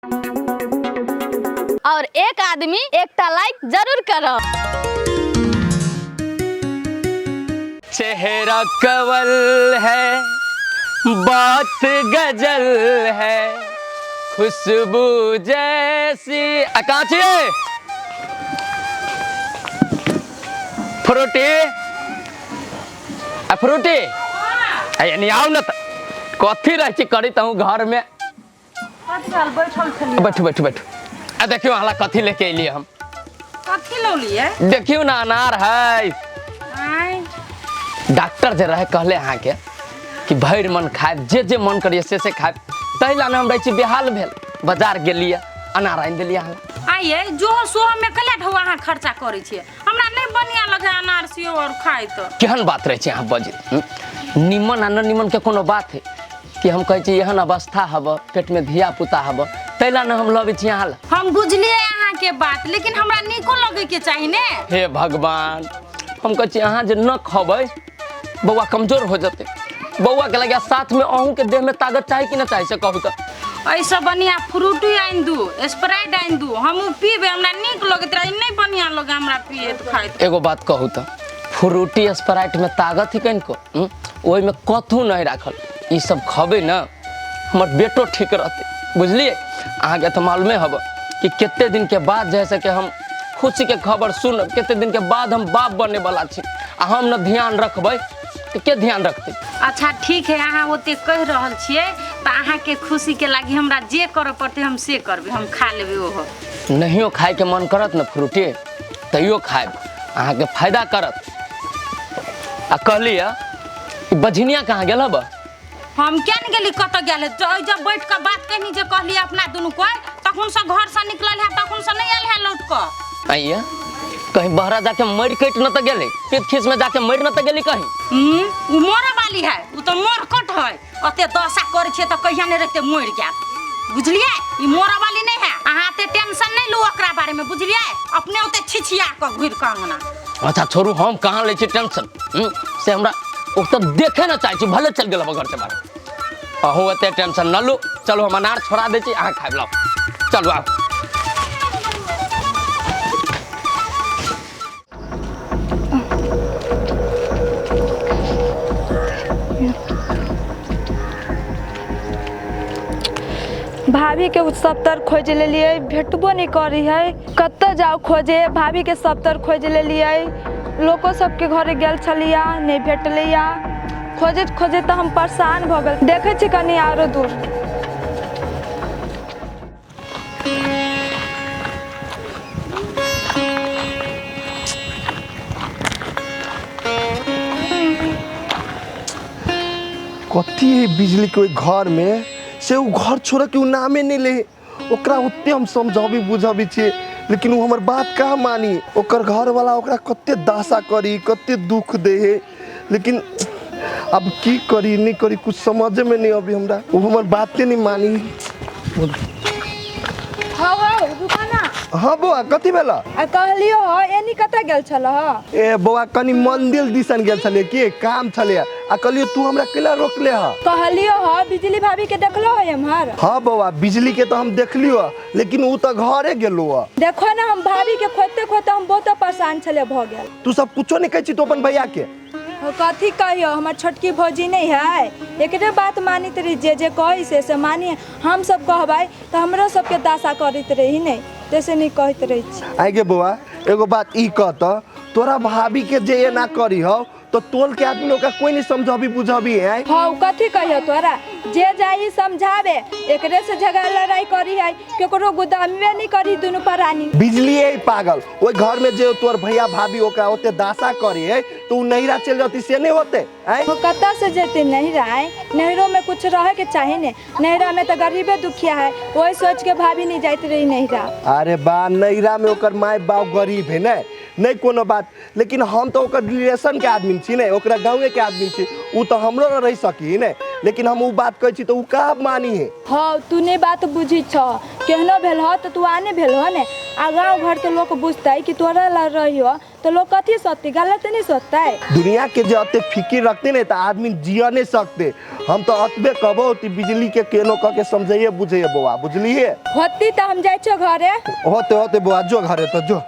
और एक आदमी एकटा लाइक जरूर करो। चेहरा कवल है, बात गजल है, खुशबू जैसी। आ कहाँ छियै फ्रूटी? आ फ्रूटी, आ एनी आउ ने तऽ। कथी रहै छी करैत अहूँ घरमे? कथी बैठल छलियै? बैठू बैठू बैठू। आ देखियौ अहाँ कथी लेके एलियै हम। कथी लौलियै? देखियौ ने, अनार है। आँय? डॉक्टर जे रहे कहले अहाँके कि भरि मन खायब, जे जे मन करिए से से खायब, ताहि ला ने हम रहै छी बेहाल भेल। बाजार गेलियै, अनार आनि देलियै अहाँ। आइये जो सो में कले ढौ अहाँ खर्चा करै छियै, हमरा नहि बढ़िया लगे अनार सेव और खाइ तऽ। केहन बात रहै छै अहाँ बजैत, हूँ? निमन आ न निमन के कोनो बात है कि? हम कहै छी एहन अवस्था हब, पेटमे धिया पुता हब, ताहि ला ने हम लबै छी अहाँ ला। हम बुझलियै अहाँके बात, लेकिन हमरा नीको लगै के चाही ने। हे भगवान, हम कहै छी अहाँ जे न खबै, बौआ कमजोर हो जेतै। बौआ के लगे साथ में अहूँ के देह में ताकत चाही कि न चाही, से कहू तऽ। एहिसँ बढ़िया फ्रूटी आनि दू, स्प्राइट आनि दू, हमहूँ पीबै, हमरा नीक लगैत रहै। नहि बढ़िया लगे हमरा पियैत खाइत। एगो बात कहू तऽ, फ्रूटी स्प्राइट में ताकत ही कनिको? ओहिमे कथू नहीं राखल। ई सब खबै ने, हमर बेटो ठीक रहतै, बुझलियै? अहाँके तऽ मालूमे हब कि कते दिन के बाद जे है से कि हम खुशी के खबर सुनब, कते दिन के बाद हम बाप बने वाला छी, आ हम न ध्यान रखबै तऽ के ध्यान रखतै? अच्छा ठीक है, अहाँ ओते कहि रहल छियै तऽ अहाँके खुशीके लागि हमरा जे करऽ पड़तै हम से करबै, हम खा लेबै ओहो। नहियो खायके मन करत ने फ्रूटी, तैयो खायब, अहाँके फायदा करत। आ कहली ई बझिनिया कहाँ गेल हब? हम क्या ने गेली, कतऽ गेल है? जब बैठ कऽ बात कहनी जे कहली अपना दुनू कोइ, तखन से घर से निकलल है, तखन से नहीं आयल है लौट कऽ। आइए कहीं बहरा जाके मर कटि न तऽ गेलै, पीत खीस में जाके मर न तऽ गेली कहीं? उ मरे वाली है, उ तऽ मर कट है। ओते दशा करै छियै तऽ कहिया नहि रहते मरि जायत, बुझलियै? ई मरे वाली नहीं है। अहाँ एते टेंशन नहीं लू ओकरा बारे में, बुझलियै? अपने ओते छिछिया कऽ घुरि कऽ अंगना। अच्छा छोड़ू, हम कहाँ लै छी टेंशन, से हमरा ओ तऽ देखे न चाहै छी, भले चलि गेल घर से बाहर। अहूँ एते टेंशन न लू। चलू, हम अनार छोड़ा दै छी, अहाँ खाबि लाउ। चलू आउ। भाभी के सब तर खोज लेलियै, भेटबो नहीं करी है। कतऽ जाउ खोजे भाभी के? सब तर खोज लेलियै, लोको सबके घरे गेल छलियै, नहीं भेटलैया। खोजैत खोजैत तऽ हम परेशान भऽ गेल। देखै छी कनि आरो दूर। कथी है बिजली के ओहि घर में से उ घर छोड़ के उ नामे नहीं ले। ओकरा ओते हम समझाबी बुझाबी छियै, लेकिन उ हमर बात कहाँ मानी? ओकर घर वाला ओकरा कते दासा करी, कते दुख दे है, लेकिन अब की करी नहीं करी, कुछ समझे में नहीं अभी हमरा। उ हमर बाते नहीं मानी। हौ हौ, रुको ना। हाँ बौआ, कथी भेला? आ कहलियो ह, एनी कतऽ गेल छल ह? ए बौआ, कनी मंदिर दिसन गेल छलियै, की काम छलियै। आ कहलियो, तू हमरा केला रोकले ह? कहलियो ह, बिजली भाभी के देखलो है एम्हर? हाँ बौआ, बिजली के तो हम देखलियो, लेकिन उ तऽ घरे गेलो ह। देखो ना, हम भाभी के खोजते खोजते हम बहुत परेशान छले भऽ गेल। तू सब कुछो नहीं कहै छी तू अपन भैया के? हो, कथी कहियो, हमर छोटकी भौजी नहीं है, एकरे बात मानित रही। जे जे कही से से मानी। हम सब कहबै तऽ हमरो सबके दासा करैत रही, नहीं तैसे नहीं कहैत रही छी। आइ गे बौआ, एगो बात ई कह तऽ, तोरा भाभी के जे एना करी हौ तो टोल के आदमी ओकरा कोई नहीं समझाबी बुझाबी है? हौ, कथी कहियो तोरा, जे जाई समझाबे, एकरे से झगड़ा लड़ाई करी है, केकरो गुदामबे नहीं करी दुनू प्राणी। बिजली है पागल, ओहि घर में जे तोर भैया भाभी ओकरा ओते दासा करी है तो उ नैहरा चल जाती से नहीं होते आय? वो कतऽ से जेते नैहरा? आय, नैहरो में कुछ रहे के चाही ने। नैहरा में तो गरीबे दुखिया है, वही सोच के भाभी नहीं जाइत रही नैहरा। अरे बा, नैहरा में ओकर माय बाप गरीब है ने, नहीं कोनो बात, लेकिन हम तो ओकर रिलेशन के आदमी छी ने, ओकरा गाँवे के आदमी छी, उ तो हमरो न रह सकी ने। लेकिन हम उ बात कहै छी तो उ का मानी है? हौ, तू नहीं बात बुझी छ। केहनो भेल हो तऽ तू आने भेल हो ने, आ गाँव घर के लोग बुझतै कि तोरा ला रही हो तो तऽ लोग कथी सोचतै? गलत नहि सोचतै? दुनिया के जे अते फिकिर रखते ने तऽ आदमी जिया नहीं सकते। हम तो अतबे कहबो कि बिजली के केनो कह के समझैये बुझैये बौआ, बुझलिए? होती तऽ हम जाइ छियो घरे। होते होते बौआ, जो घरे तो जो।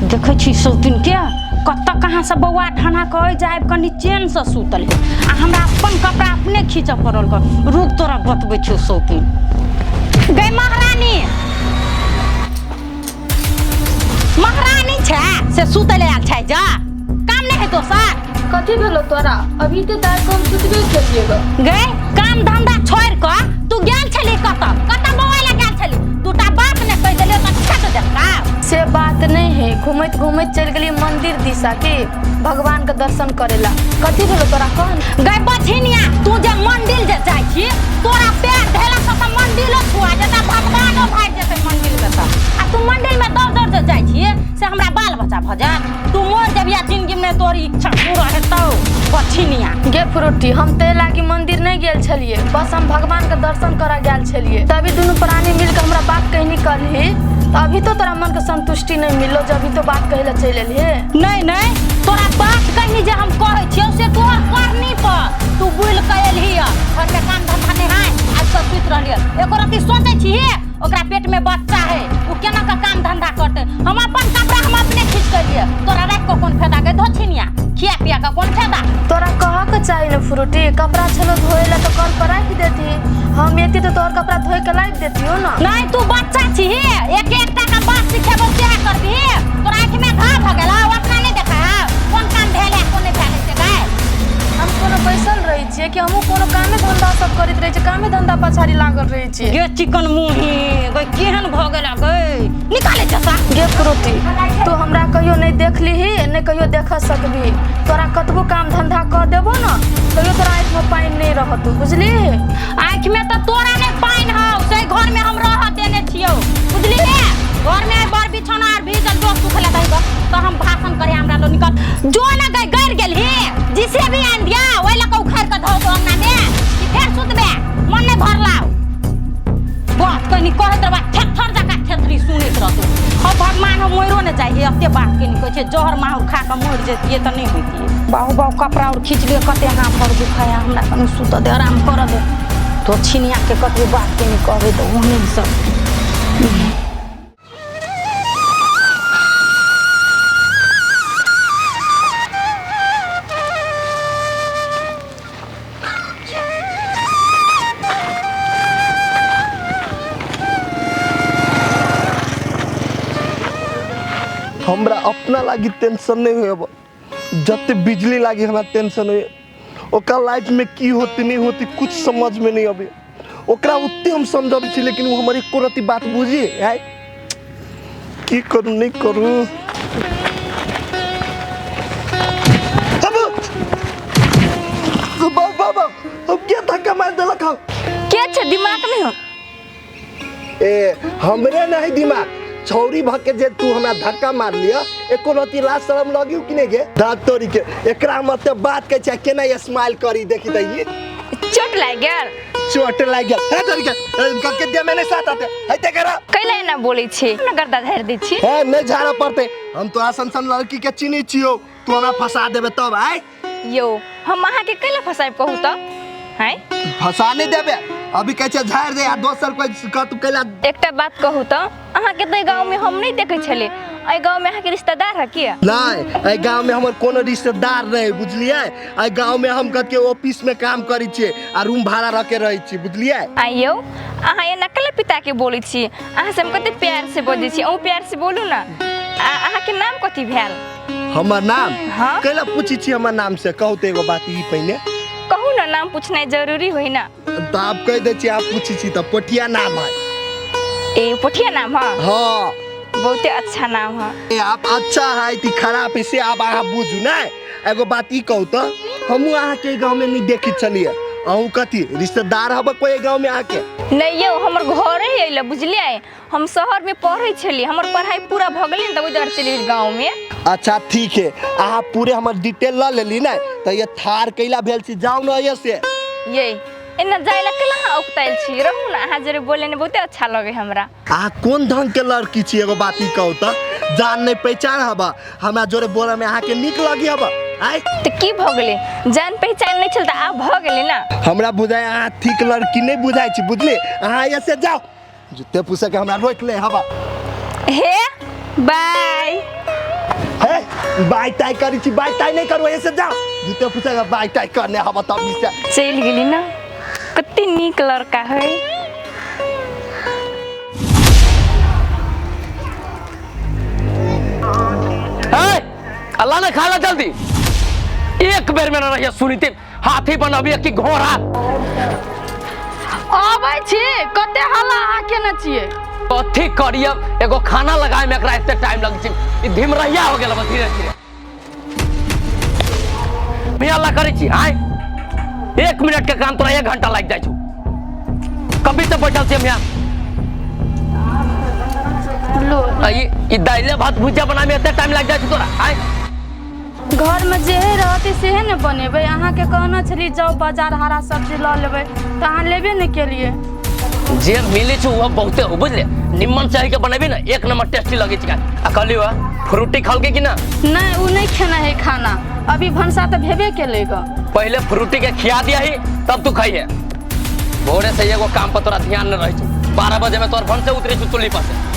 देखै छी सौतिन के कतऽ कहाँ से बौआ ढना के जायब कनि चैन से सुतल है आ हमरा अपन कपड़ा अपने खींचऽ पड़ल क। रुक तोरा बतबै छियौ सौतिन। गै महारानी, महारानी छै से सुतल आयल छै, जा काम नहि है दोसर। कथी भेलो तोरा? अभी ते दाय कम सुतबे केलिए ग। गै काम धंधा छोड़ि कऽ तू गेल छली कतऽ? कतऽ बौआ लए गेल छली? दूटा बात ने कहि देलियौ तऽ छेक देलका। से बात नहीं है, घूमैत घूमैत चलि गेली मंदिर दिशा के भगवान के दर्शन करेला। कथी भेलो तोरा कह? गै बछिनिया, तू जे मंदिर जे जाइ छी तोरा पैर धेला से तऽ मंदिरो छुआ जेतै, भगवानो भागि जेतै मंदिर में तऽ। आ तू मंदिर में दौड़ दौड़ जे जाइ छी से हमरा बाल बच्चा भऽ जायत? तू मर जेबिया जिंदगी में, तोर इच्छा पूरा हेतौ बछिनिया। गे फ्रूटी, हम ते लागी मंदिर नहीं गेल छलिए, बस हम भगवान के दर्शन करा गेल छलिए। तभी दुनू प्राणी मिल के हमरा बात कहनी करली, तो अभी तो तोरा मन के संतुष्टि नहीं मिलो जब अभी तो बात कहे ला चलि एलिहे। नहीं नहीं, तोरा बात कहनी जे हम कहै छियौ से तोहर करनी पर तू बुलि के एलही घर में काम धंधा नहीं है, आज सब सुति रहलियै। एको रत्ती सोचै छियै ओकरा पेट में बच्चा है, ओ केना के काम धंधा करतै? हम अपन कपड़ा हम अपने खींच के लिए, तोरा राखि के कोन फायदा? गे धोछिनिया, खिया पिया के कोन फायदा? तोरा कह के चाही ने फ्रूटी, कपड़ा छलो धोए ला तो कल पर राखि देती, हम एती तो तोहर कपड़ा धोए के लाइक देती हो ना। नहीं तू बच्चा छी, एक एकटा का बात सिखेबो सेहा करबी। तोरा आँखि में घाव भ गेल, अपना नहीं देखा है कोन काम भेल है कोन नहीं भेल है से गाय। हम कोनो बैसल रही छियै कि हमहूँ कोनो कामे धंधा सब करैत रहै छियै, कामे धंधा पछाड़ी लागल रहै छियै। गे चिकन मुही गै केहन भ गेल गै, निकाले चसा। गे फ्रूटी, तू हमरा कहियो नहीं देखलिही नहीं कहियो देख सकबी। तोरा कतबो काम धंधा कर देबो ना कहियो तोरा आँखि में पानि नहीं रहतौ, बुझली? आँखि में तो तोरा नहीं पानि हौ, से घर में हम रह देने छियौ, बुझली? घर में बर बिछौना आर भीजल जो सुखला दही तो हम भाषण करे हमरा लो निकल जो ना गई गड़ गेल ही जिसे भी आन दिया ओइ लक उखाड़ के धो दो अंगना में कि फेर सुतबे मन नहीं भरलाओ। बात कनी कहत रहबा थेथर जका थेथरी सुनैत रहतौ। हो भगवान, हम मरो ने चाहिए एते बात कनी कहै छै, जहर माहुर खा के मरि जैतियै तऽ नहीं होइतियै। बाहु बाहु कपड़ा और खींच लिअ, कते हाथ और दुखाया, हमरा कनी सुतऽ दे, आराम करऽ दे। तो छिनिया के कतबो बात कनी कहबै तऽ ओहने सब। हमरा अपना लागी टेंशन नहीं होए, जते बिजली लागी हमरा टेंशन होए। ओकरा लाइफ में की होती नहीं होती कुछ समझ में नहीं आवे। ओकरा उतने हम समझाबै छी लेकिन वो हमर एको रत्ती बात बुझी है की करू नहीं करू। बाबा अब क्या धक्का मार देलक हम? के छै दिमाग नहीं हो? ए हमरे नहीं दिमाग, छौरी भके जे तू हमरा धक्का मार लिया एको रत्ती लाज शरम लगियो कि नहीं गे? दांत तोड़ी के एकरा मतलब बात कहै छै केना स्माइल करी देखी त ई चोट लागि गेल। चोट लागि गेल हे तोरी के के दे मैंने साथ आते हेते करा कैला एना बोलै छी न गर्दा झाड़ि दै छी। हे नहीं झाड़ा पड़ते, हम तो आसन सन लड़की के चिन्है छियौ, तू हमरा फंसा देबे तब आय। यौ हम अहाँ के कैला फसायब कहू त? हैं फंसा नहीं देबे, अभी कहै छै झाड़ि दे आ दोसर कोई कह तू कैला। एकटा बात कहू त, अहाँ के त गांव में हम नहीं देखै छली, एहि गांव में अहाँ के रिश्तेदार है की? नहीं, एहि गांव में हमर कोनो रिश्तेदार नहीं, बुझलियै? एहि गांव में हम कत के ऑफिस में काम करै छियै आ रूम भाड़ा रख के रहै छी, बुझलियै? आइयौ अहाँ एना कैला पिता के बोलै छी? अहाँ से हम कते प्यार से बजै छी, अहूँ प्यार से बोलू ना। अहाँ के नाम कथी भेल? हमर नाम? हाँ? कैला पूछै छी हमर नाम से? कहू त एगो बात ई पहिने कहू ना, नाम पूछनाइ जरूरी होइ ना। त आप कहि दै छी, आप पूछै छी त पोठिया नाम है। ए पोठिया नाम है? हाँ बहुते अच्छा नाम है। ए आप अच्छा है कि खराब है से आप अहाँ बुझू ना। एगो बात ई कहू त, हमहूँ अहाँके गाँव में नहीं देखै छलियै, अहूँ कथी रिश्तेदार हब कोई गाँव में आके? नहीं यौ, हमर घरे अइले बुझलियै। हम शहर में पढ़ै छली, हमर पढ़ाई पूरा भऽ गेलै ने तऽ ओहि दुआरे चलि गेली गाँव में। अच्छा ठीक है, अहाँ पूरे हमर डिटेल ल लेली ने, तऽ ये थार कैला भेल छी, जाउ ने ये से। ये एना जाय ला केला अहाँ औकतायल छी? रहू ने, अहाँ जरे बोले ने बहुते अच्छा लगे हमरा। अहाँ कोन ढंग के लड़की छी, एगो बात ई कहू तऽ, जान नहीं पहचान हबा, हमरा जोरे बोले में अहाँ के नीक लगी हबा? आय तऽ की भऽ गेलै, जान पहचान नहीं छल तऽ आब भऽ गेलै ना। हमरा बुझाय अहाँ ठीक लड़की नहीं बुझाय छी, बुझली? अहाँ ये से जाओ, जूते पूसे के हमरा रोक ले हबा। हे बाय। हे बाय टाई करी छी, बाय टाई नहीं करू, ये से जाओ, जूते पूसे के बाय टाई करने हबा तब से। चलि गेली ना, कते नीक लड़का है। अल्लाह ने खाला जल्दी, एक बेर में न रहिए सुनीते हाथी बनबिए कि घोड़ा। आबै छी, कते हल्ला अहाँ केने छियै? कथी करिए, एगो खाना लगाए में एकरा एते टाइम लग छै, ई धीमरहिया हो गेल धीरे धीरे। मियाँ अल्लाह करै छी, आय 1 मिनट के काम तोरा 1 घंटा लागि जाइ छौ। कभी से बैठल छी हम यहाँ। लो। ई दाइले भात भुजिया बनाए में एते टाइम लागि जाइ छौ तोरा? आय घर में जेहे रहते सेहे ने बनेबै। अहाँके कहना छली जाओ बाजार हरा सब्जी लऽ लेबै, तऽ अहाँ लेबे नहि केलियै। जे मिलै छै वो बहुते हो, बुझलियै? निम्मन से के बनेबी ना, 1 नंबर टेस्टी लगै छै। आ कहली वा फ्रूटी खलके कि ना? नहीं, उ नहीं खेना है खाना, अभी भनसा तऽ भेबे केलै ग। पहले फ्रूटी के खिया दिया ही तब तू खाइहे। भोरे से एगो काम पर तोरा ध्यान न रहै छौ, 12 बजे में तोर भनसे उतरै छौ चुल्ही पर से।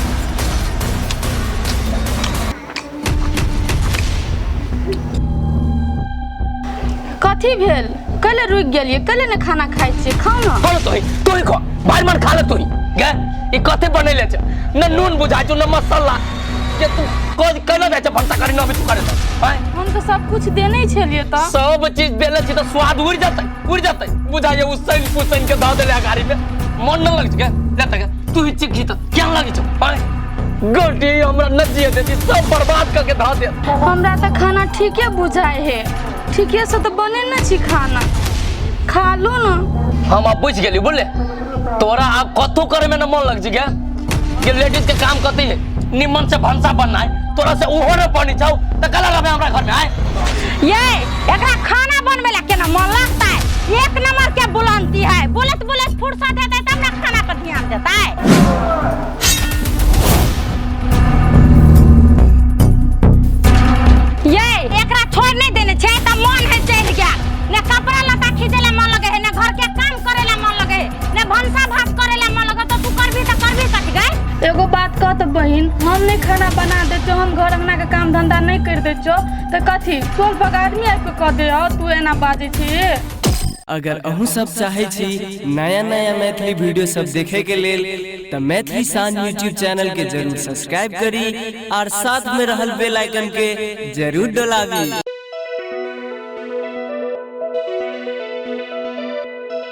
कथी भेल? कले रुकि गेलियै, कले ने खाना खाइ छियै, खाउ ने। खा तोही, तोही खा, भाई मन खा ले तोही। गे ई कथी बनेले छै? न नून बुझाइ छौ न मसाला, जे तू केना जाइ छै भनसा करी न अभी तू करे तऽ? हम तऽ सब कुछ देने छलियै तऽ। सब चीज देले छी तऽ स्वाद उड़ि जेतै, उड़ि जेतै। बुझाइए उसैन पुसैन के दऽ देले अगाड़ी में, मन न लगै छै गे। ले तऽ गे, तू ही चिखी तऽ केहन लगै छौ? आँय गोटी हमरा न जिए देती, सब बर्बाद करके धऽ दे। हमरा तऽ खाना ठीके बुझाइ है, ठीके से तऽ बने न छी खाना, खा लो ना। हम अब बुझि गेली, बुझले? तोरा आब कथू करे में न मन लग छै गे। ये लेडीज के काम कथी है? निमन से भनसा बननाइ, तोरा से ओहो न बनी छौ तऽ कला रहबे हमरा घर में? आय ये एकरा खाना बनबै ला केना मन लगतै? 1 नंबर के बुलंदी है, बोलत बोलत फुर्सत हेतै तब ना खाना पर ध्यान देतै। ये एकरा छोड़ नहीं देने छै तऽ मन है चलि गेल, ने कपड़ा लत्ता खींचे ला मन लगे है, ने घर के काम करे ला मन लगे है, ने भनसा भात करे ला मन लगे, तो तू करबी तऽ करबी कथी गै? एगो बात कह तऽ बहिन, हम नहीं खाना बना दै छौ, हम घर अंगना के काम धंधा नहीं कर दै छौ तऽ कथी टोल पर आदमी आबि कऽ कह दे तू एना बाजै छी? अगर अहूँ सब चाहे छी नया नया मैथिली वीडियो सब देखे के लेल तऽ मैथिली शान यूट्यूब चैनल के जरूर सब्सक्राइब करी और साथ में रहल बेल आइकन के जरूर दबाबी।